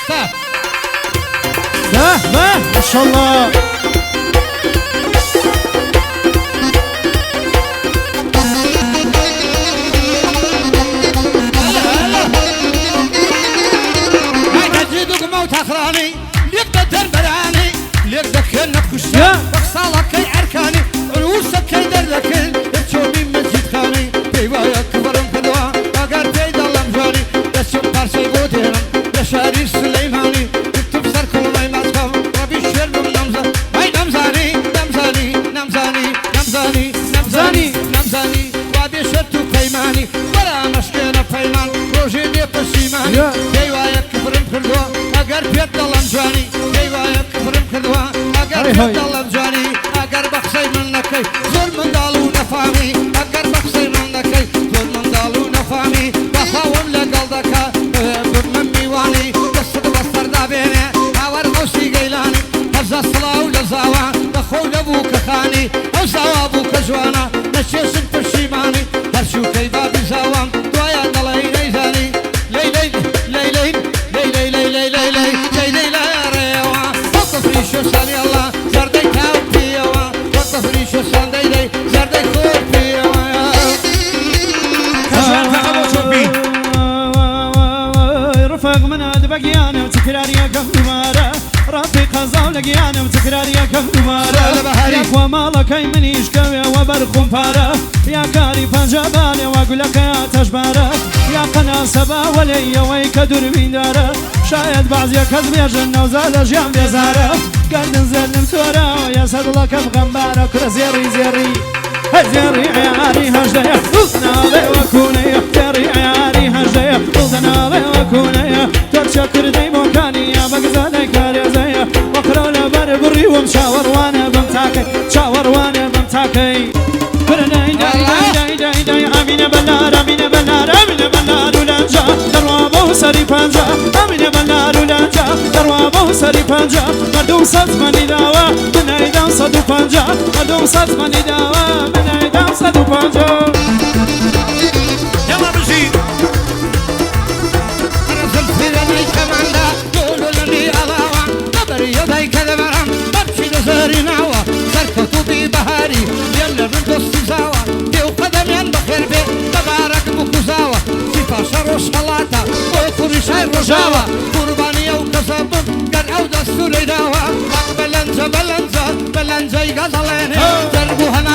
ڕاستە. بە بە ماشاءاللە. ئەگەر پێت دەڵم جوانی، پێی وایە کفرم کردووە. ئەگەر پێت دەڵم جوانی، ئەگەر بە قسەی من نەکەی زۆر منداڵ و نەفامی. ئەگەر بە قسەی من نەکەی زۆر منداڵ و نەفامی. بەخاوم لەگەڵ دەکا ببمە میوانی، دەستت بەسەردا بێنێ هاوار غەوسی گەیلانی. هەرزە سڵاو لە زاوا بەخۆو لە بووکەخانی، ئەو زاوا بووکە جوانە نەچێژن پەشیمانی. هەرچووکەی بابی زاوام دوایان دەڵێی نەیزانی. لەی لەی لەی لەی لەی لەی لەی لەی لەی لەی لەی لەی لە ڕێوە وەک بەفری شۆستانی ئەڵا زەردەی تاو پیەوە، وەک بەفری شۆستان دەی دەی زەردەی خۆر پیەوە. کەژان تەقە بۆ چۆپی. ڕفق منات بە گیانم تکراریەکەم دووبارە، ڕەبی قەزاو لە گیانم تکراریەکەم دووبارە. لە بەهاری. یاخوا ماڵەکەی منیش کەوێوە بەر خومپارە، یا کاری پەنجەبانەوە گولەکەی ئاتەشبارە، یا قەناسە باوەلێیەوەی کە دووربیندارە. شاید بەعزیە کەس بێژن نەوزا لە ژیان بێزارە، گەردن زێرنم تۆراوە یەسە دڵەکەم غەمبارە. کورە زێڕی زێڕی هەی زێڕی عیاری هەژدەیە، دڵ ناڵێ وەکوونەیە. زێڕی عیاری هەژدەیە، دڵ دەناڵێ وەکوونەیە. تۆرچە کوردەی بۆکانی یا بەگزادەی کارێزەیە، وەخرەو لەبەر بڕیوم چاوەڕوانە بم تاکەی، چاوەڕوانە بم تاکەی. کورە دای دای دای دای دای دای ئامینە بەلار، ئامینە بەلار، ئامینە بەلار و لەنجا دەڕوا بۆ سەری پەنجا. ئامینە بەلار و لەنجا دەڕوا بۆ سەری پەنجا. مەردوم سەد مەنی داوە من ئەیدام 150، مەردوم سەد مەنی داوە من ئەیدام 150. یاڵا بژی. قوربانی ئەو کەسە بم گەر ئەو دەستورەی داوە. بەلەنجە بەلەنجە بەلەنجەی گەزەڵێنێ جەرگ و هەنار.